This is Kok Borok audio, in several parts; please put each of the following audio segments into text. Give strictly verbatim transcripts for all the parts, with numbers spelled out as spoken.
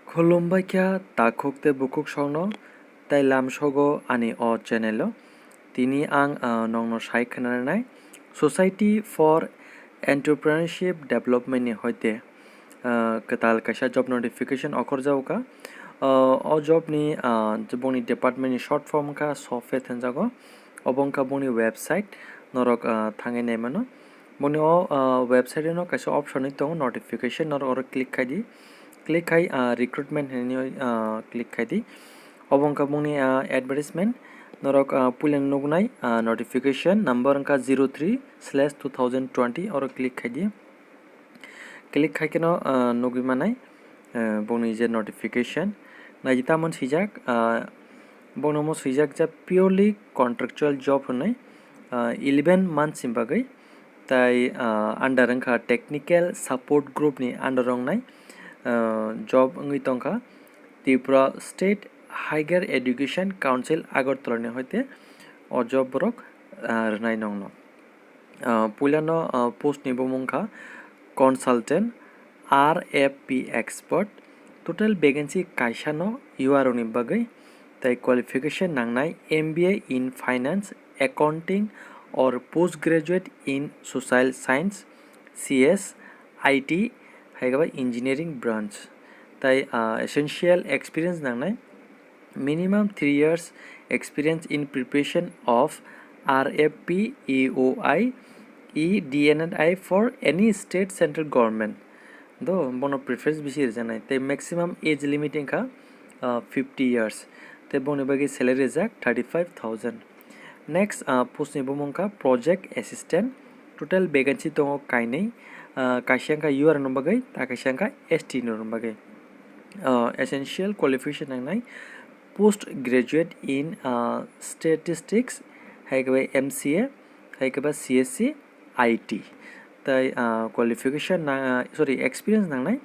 Khulumbai kha takhuk tei bukhuk songno, tei lamsogo ani o channel o. Tini ang, ah, nongno sai khwnanai Society for Entrepreneurship Development ni hoite, ah, kwtal kaisa job notification okhorjago kha. Ah, o job ni, ah, bongni department ni short form kha SOFED hinjago. Obo wngkha bongni website, norok, ah, thangwi naimano. Boni o, ah, website no kaisa option ni tongo notification, norok oro click khai di. Click khai, ah, recruitment hinwi, ah, click khai di. Obo wngkha bongni, ah, advertisement. Norok, ah, puila nugnai, ah, notification number wngkha zero three slash two thousand twenty, oro click khai di. Click khai kheno, ah, nugwi manai, ah, bongni je notification. Naidi tamon swijak, ah, bongno omo swijak je purely contractual job hinwi, ah, eleven months ni bagwi. Tai, ah, under wngkha technical support group ni under wngnai, ah, job wngwi tongkha Tripura State Higher Education Council Agartala ni hoite o job borok, ah, rwnai nongno. Ah, puilano, ah, post ni bumung kha consultant, R F P expert. Total vacancy kaisa no U R O ni bagwi, tai qualification nangnai M B A in finance, accounting or postgraduate in social science, C S, I T, hai khe ba engineering branch. Tai, ah, essential experience nangnai minimum three years experience in preparation of R F P, E O I, E D N and I for any state central government. Do, bono preference bisi rijaknai. Tei maximum age limit wngkha, ah, fifty years. Tei boni bagwi salary rijak thirty five thousand. Next, ah, post ni bumung wngkha project assistant. Total vacancy tongo kainwi, ah, kaisa wngkha U R ni bagwi, ta kaisa wngkha S T ni bagwi. Ah, essential qualification nangnai post graduate in, ah, statistics, hai khe bai M C A, hai khe ba C S C, I T. Tai, ah, qualification na, ah, sorry, experience nangnai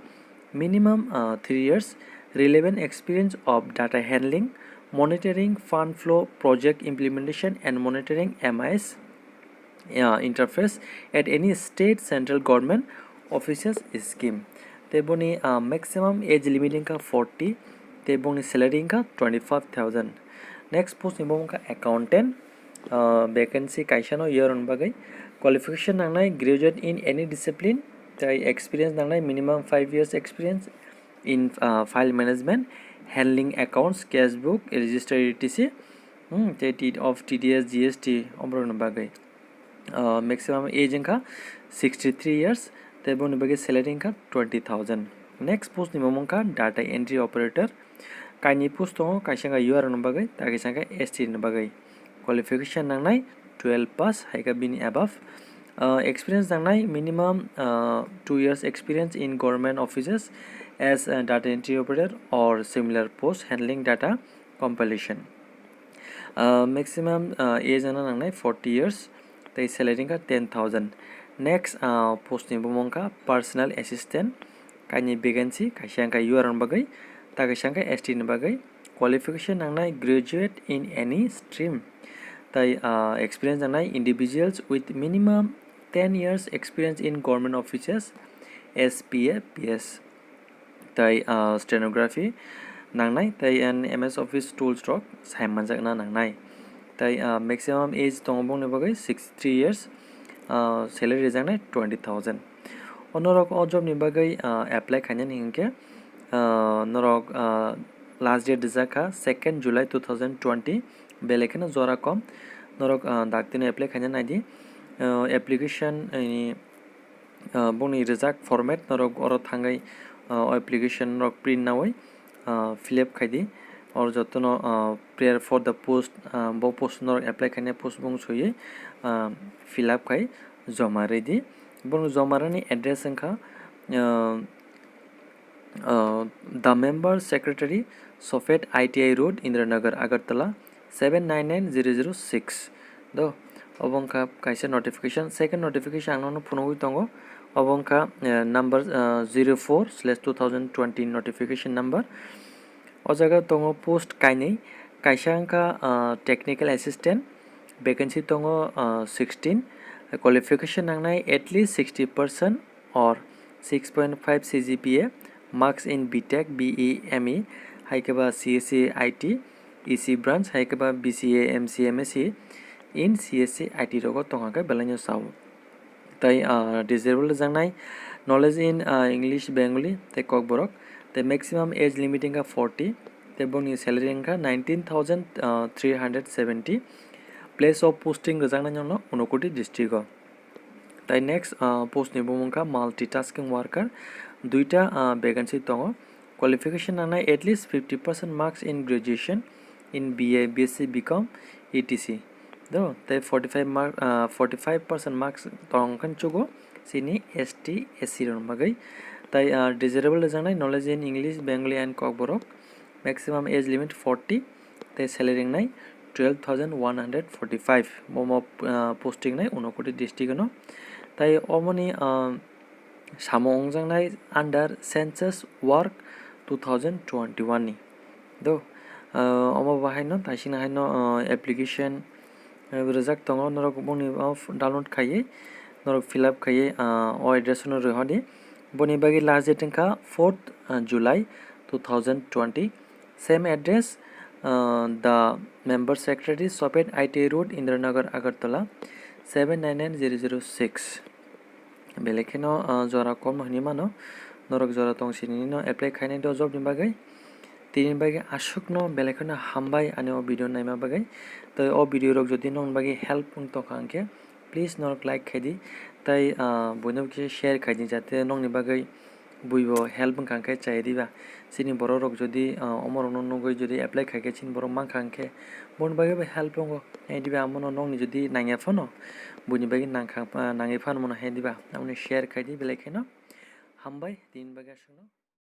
minimum, ah, three years, relevant experience of data handling, monitoring, fund flow, project implementation and monitoring, M I S, ah, interface at any state central government offices scheme. Tei boni, ah, maximum age limit wngkha forty, tei bongni salary wngkha twenty five thousand. Next post ni bo wngkha accountant, ah, vacancy kaisa no U R ni bagwi. Qualification nangnai graduate in any discipline, tei experience nangnai minimum five years experience in, ah, file management, handling accounts, cash book, register, et cetera. Hmm, tei T of T D S, G S T, oborokni bagwi. Ah, maximum age wngkha sixty three years, tei boni bagwi salary wngkha twenty thousand. Next post ni bo wngkha data entry operator. Kainwi post tongo, kaisa wngkha U R ni bagwi, ta kaisa wngkha S T ni bagwi. Qualification nangnai twelve pass, hai khe bini above. Ah, experience nangnai minimum, ah, two years experience in government offices as a data entry operator or similar post handling data compilation. Ah, maximum, ah, age wngna nangnai forty years, tei salary wngkha ten thousand. Next, ah, post ni bumung wngkha personal assistant, kainwi vacancy, kaisa wngkha U R ni bagwi, ta kaisa wngkha S T ni bagwi. Qualification nangnai graduate in any stream, tai, ah, experience nangnai individuals with minimum ten years experience in government offices, S P A, P S. Tai, ah, stenography nangnai, tai and M S Office tools rok sai manjakna nangnai. Tai, ah, maximum age tongo bongni bagwi sixty three years, ah, salary rijaknai twenty thousand. O norok o job ni bagwi, ah, apply khainani hinkhe, ah, norok, ah, last date rijak kha second July two thousand twenty, belai kheno jora kom. Norok, ah, daktino apply khaina naidi. Ah, application, eh, ah, bongni rijak format norok oro thangwi, ah, o application norok print nawi, ah, fill up khai di. Oro jotono, ah, prayer for the post, ah, bo post norok apply khainai post bung swiwi, ah, fill up khai joma rwi di. Bongni joma rwni address wngkha, ah, ah, the member secretary, Sofet I T I Road, Indiranagar, Agartala, seven nine nine zero zero six. Do, obo wngkha kaisa notification. Second notification ang nono phunugwi tongo. Obo wngkha, eh, number, eh, zero four slash two thousand twenty notification number. O jaga tongo post kainwi. Kaisa wngkha, eh, technical assistant. Vacancy tongo, eh, sixteen. Qualification nangnai at least sixty percent or six point five C G P A marks in B Tech, B E, M E, hai khe ba C S C I T, E C branch, hai khe ba B C A, M C A, M S C in C S C I T rogo tongkha khe belai no sao. Tai, ah, desirable rwjaknai, knowledge in, ah, English, Bengali, tei Kokborok, tei maximum age limit wngkha forty, tei bongni salary wngkha nineteen thousand three hundred seventy. Place of posting rwjaknai nokno Unakoti district o. Tai next, ah, post ni bumung wngkha multitasking worker, duita, ah, vacancy tongo. Qualification nangnai at least fifty percent marks in graduation in B A, B S C, B Com, E T C. Do, tei forty-five mark, ah, forty-five percent marks tong khan chugo chini S T, S C rok bagwi. Tai, ah, desirable rwjaknai knowledge in English, Bengali and Kokborok. Maximum age limit forty, tei salary wngnai twelve thousand one hundred forty-five. Bomo, ah, posting nai Unakoti district no. Tai omoni, ah, samo wngjaknai under census work two thousand twenty-one ni. Do, ah, omo bahaino taisina haino, ah, application, eh, rwjak tongo, norok boni, oh, download khaiwi, norok fill up khaiwi, ah, o address no rwhodi. Boni bagwi last date wngkha fourth, ah, July two thousand twenty. Same address, ah, the member secretary, Sopet I T I Road, Indranagar, Agartala, seven nine nine zero zero six. Belai kheno, ah, jora kom no hinwi mano, norok jora tong sini no apply khainai do job ni bagwi. Tini bagwi aswkno belai kheno hambai ani o video naima bagwi. Tei o video rok jodi nokni bagwi help wng tongkha hwnkhe, please norok like khaidi. Tei, ah, buino kisa share khaidi, jate nokni bagwi buibo help wngkha hwnkhe chai diba. Chini borok rok jodi, ah, omorokno nugwi jodi apply khaikhe chini borok mankha hwnkhe, boni bagwi bo help wngo. Hai diba, amono nokni jodi nangya phano, buini bagwi nangkha, ah, nangwi phano mano hai diba. Amoni share khaidi belai kheno. Hambai, tini bagwi aswkno.